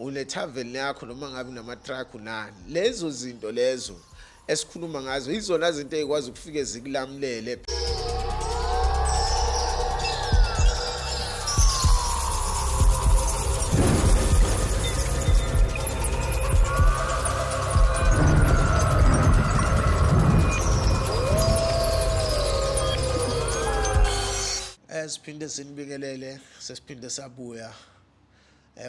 Unethaveni yakho noma ngabe unama-truck unani, lezo zinto lezo esikhuluma ngazo yizona zinto ey'kwazi ukufike zikulamulele. Siphinde sinibingelele, sesiphinde sabuya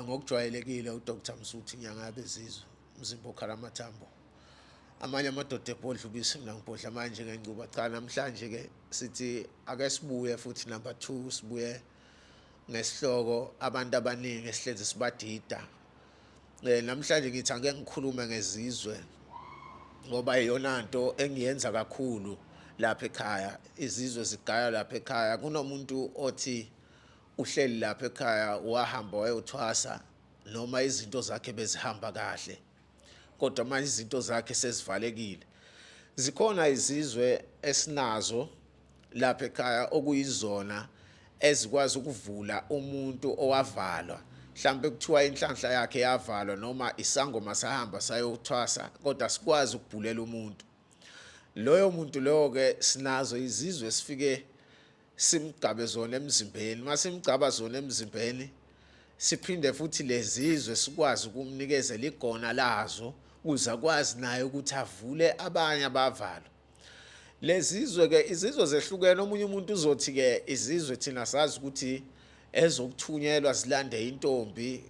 ngokujwayelekile uDr Msuthu inyanga yabezizwe, umzimba okhala amathambo. Amanye amadoda ebhodla ubisi, mina ngibhodla manje ngengcuba. Cha, namhlanje ke sithi ake sibuye futhi number 2, sibuye ngesihloko abantu abaningi esihlezi sibadida. Namhlanje ngithi ake ngikhulume ngezizwe ngoba iyona nto engiyenza kakhulu lapha ekhaya. Izizwe zigaya lapha ekhaya. Kunomuntu othi uhleli lapha ekhaya wahamba wayothwasa noma izinto zakhe bezihamba kahle, kodwa manje izinto zakhe sezivalekile. Zikhona izizwe esinazo lapha ekhaya okuyizona ezikwazi ukuvula umuntu owavalwa, mhlampe kuthiwa inhlanhla yakhe yavalwa noma isangoma sahamba sayothwasa, kodwa sikwazi ukubhulela umuntu loyo muntu loyo-ke. Sinazo izizwe sifike simgcabe zona emzimbeni. Uma simgcaba zona emzimbeni, siphinde futhi lezizwe sikwazi ukumnikezela igona lazo ukuze akwazi naye ukuthi avule abanye abavalwa. Lezizwe ke, izizwe zehlukene. Omunye umuntu uzothi ke izizwe thina sazi ukuthi ezokuthunyelwa zilande intombi,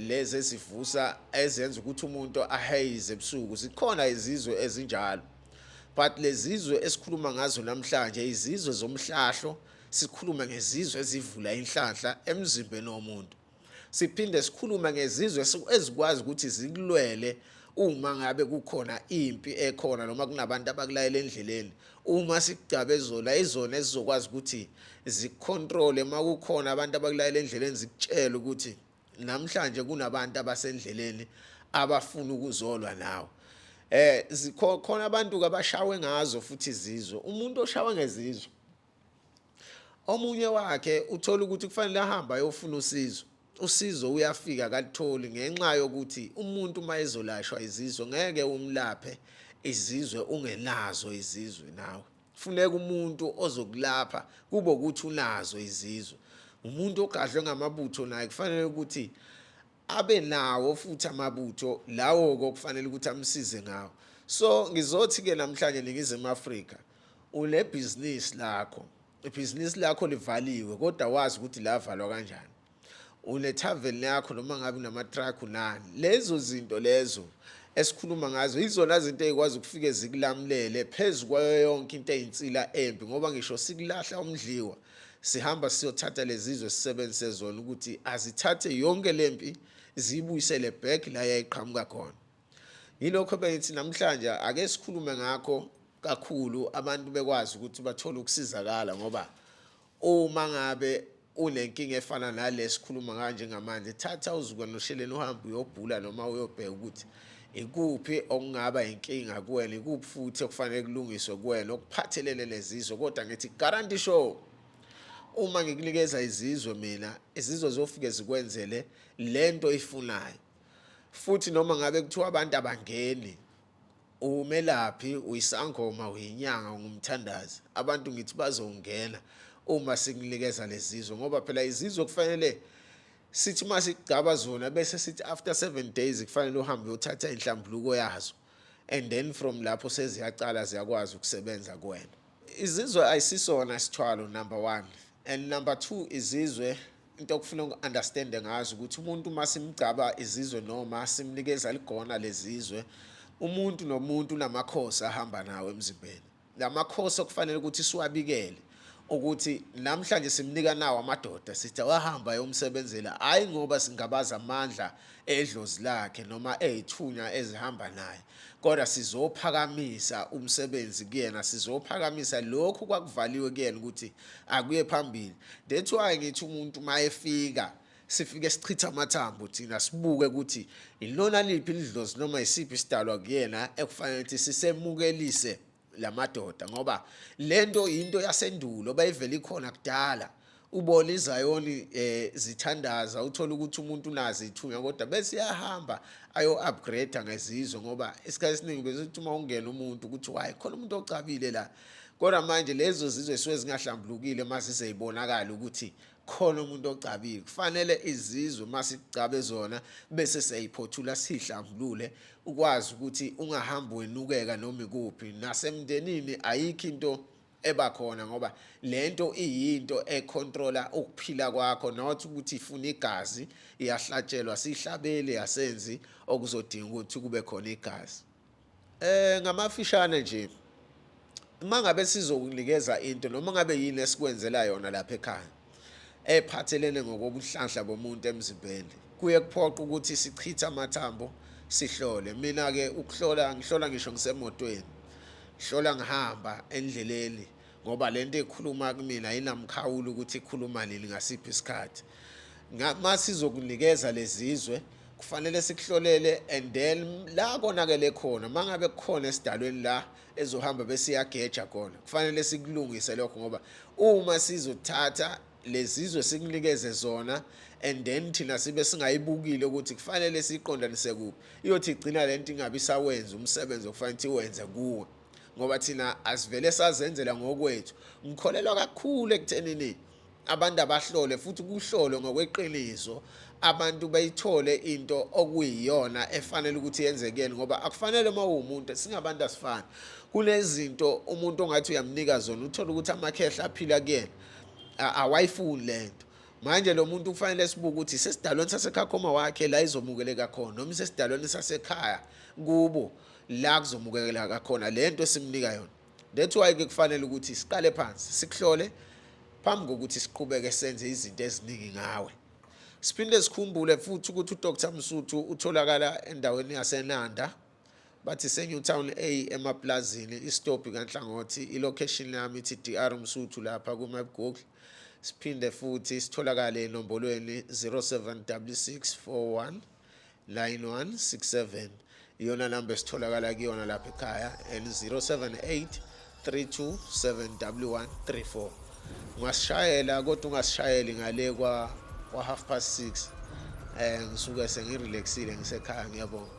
lezi ezivusa, ezenza ukuthi umuntu aheyize ebusuku. Zikhona izizwe ezinjalo, but lezizwe esikhuluma ngazo namhlanje izizwe zomhlahlo. Sikhulume ngezizwe ezivula inhlanhla emzimbeni womuntu, siphinde sikhulume ngezizwe ezikwazi ukuthi zikulwele uma ngabe kukhona impi ekhona noma kunabantu abakulayela endleleni. Uma sikugcabe zona, izona ezizokwazi ukuthi zikucontrole uma kukhona abantu abakulayela endleleni, zikutshele ukuthi namhlanje kunabantu abasendleleni abafuna ukuzolwa nawe. Zikhona abantu abashawe ngazo futhi izizwe. Umuntu oshawe ngezizwe, omunye wakhe uthola ukuthi kufanele ahambe ayofuna usizo, usizo uyafika akalitholi ngenxa yokuthi umuntu uma ezolashwa izizwe ngeke umlaphe izizwe ungenazo izizwe nawe. Funeka umuntu ozokulapha kube ukuthi unazo izizwe. Umuntu ogadlwe ngamabutho naye kufanele ukuthi abe nawo futhi amabutho lawo okufanele ukuthi amsize ngawo. So ngizothi ke namhlanje, Ningizimu Afrika, unebhizinisi lakho, ibhizinisi lakho livaliwe kodwa wazi ukuthi lavalwa kanjani. Unethaveni yakho noma ngabe unama-truck unani, lezo zinto lezo esikhuluma ngazo yizona zinto ey'kwazi ukufike zikulamulele phezu kwayo yonke into eyinsila embi, ngoba ngisho sikulahla umdliwa, sihamba siyothatha lezizwe sisebenzise zona ukuthi azithathe yonke lempi ziyibuyisele back la yayiqhamuka khona. Yilokho bengithi namhlanje ake sikhulume ngakho kakhulu, abantu bekwazi ukuthi bathole ukusizakala, ngoba uma ngabe unenkinga efana nale sikhuluma ngayo njengamanje, thatha uzuka nosheleni uhambe uyobhula noma uyobheka ukuthi ikuphi okungaba inkinga kuwena, ikuphi futhi okufanele kulungiswe kuwena okuphathelene nezizwe. Kodwa ngithi guarantee sure, uma ngikunikeza izizwe mina, izizwe zofike zikwenzele lento oyifunayo. Futhi noma ngabe kuthiwa abantu abangeni, umelaphi, uyisangoma, uyinyanga, ungumthandazi, abantu ngithi bazongena uma sikunikeza lezizwe, ngoba phela izizwe kufanele sithi uma sigcaba zona bese sithi after 7 days kufanele uhambe uyothatha inhlambuluko yazo, and then from lapho seziyacala ziyakwazi ukusebenza kuwena. Izizwe ayisisona isithwalo, number one, and number two, izizwe into okufuna uku-understande ngazo ukuthi umuntu uma simgcaba izizwe noma simnikeza ligona lezizwe, umuntu nomuntu unamakhosi ahamba nawo emzimbeni. Lamakhosi okufanele ukuthi siwabikele ukuthi namhlanje simnika nawo amadoda, sithi awahamba ayomsebenzela, hhayi ngoba singabaza amandla edlozi lakhe noma ey'thunywa ezihamba naye, kodwa sizophakamisa umsebenzi kuyena, sizophakamisa lokhu kwakuvaliwe kuyena ukuthi akuye phambili. That's why ngithi umuntu uma efika sifike sichitha amathambo thina, sibuke ukuthi ilona liphi idlozi noma isiphi isidalwa kuyena ekufanele ukuthi sisemukelise lamadoda, ngoba lento into yasendulo bayivela ikhona kudala. Ubona iZayoni zithandaza, uthola ukuthi umuntu unazo ithunya, kodwa bese iyahamba ayo-upgrade ngezizwe, ngoba isikhathi esiningi bese uma ungena umuntu ukuthi hayi, khona umuntu ocabile la. Kodwa manje lezo zizwe zisuke zingahlambulukile, uma zizeyibonakala ukuthi khona umuntu ocabile. Kufanele izizwe uma sicabe zona bese siyayiphothula, siyihlambulule, ukwazi ukuthi ungahambi wenukeka noma ikuphi. Nasemndenini ayikho into eba khona, ngoba lento iyinto econtrola ukuphila kwakho, not ukuthi ifuna igazi. Iyahlatshelwa, sihlabeli, yasenzi okuzodinga ukuthi kube khona igazi. Ngamafishane nje, uma ngabe sizokunikeza into noma ngabe yini esikwenzela yona lapha ekhaya ephathelene ngokobuhlanhla bomuntu emzimbeni, kuye kuphoqa ukuthi sichithe amathambo, sihlole. Mina-ke ukuhlola ngihlola ngisho ngisemotweni, ngihlola ngihamba endleleni, ngoba lento ekhuluma kumina ayinamkhawulo ukuthi ikhuluma nini, ngasiphi isikhathi. Uma sizokunikeza lezizwe, kufanele sikuhlolele, and then la konakele khona, uma ngabe kukhona esidalweni la ezohamba bese iyageja khona, kufanele sikulungise lokho, ngoba uma sizothatha lezizwe sikunikeze zona and then thina sibe singayibukile ukuthi kufanele siyiqondanise kuphi, iyothi igcina lento ingabe isawenza umsebenzi okufanele ukuthi iwenze kuwe, ngoba thina asivele sazenzela ngokwethu. Ngikholelwa kakhulu ekuthenini abantu abahlole, futhi kuhlolwe ngokweqiniso, abantu bayithole into okuyiyona efanele ukuthi yenzekeni, ngoba akufanele uma uwumuntu, singabantu asifani. Kunezinto umuntu ongathi uyamnika zona, uthole ukuthi amakhehla aphila kuyena awayifuni lento. Manje lo muntu kufanele sibuke ukuthi sesidalweni sasekhaya wakhe la izomukeleka khona, noma isesidalweni sasekhaya kubo la kuzomukeleka khona lento esimnika yona. That's why ke kufanele ukuthi siqale phansi, sikuhlole phambi kokuthi siqhubeke senze izinto eziningi ngawe. Siphinde sikhumbule futhi ukuthi uDr Msuthu utholakala endaweni yaseNanda, bathi seNewtown A, emaplazini, istophi kaNhlangothi. I-location yami ithi DR Msuthu lapha ku-map Google. Siphinde futhi sitholakale enombolweni 076641 9167, iyona namba esitholakala kuyona lapha ekhaya, and 078 327 134. Ungasishayela, kodwa ungasishayeli ngale kwa 6:30, ngisuke sengirelaxile, ngisekhaya. Ngiyabonga.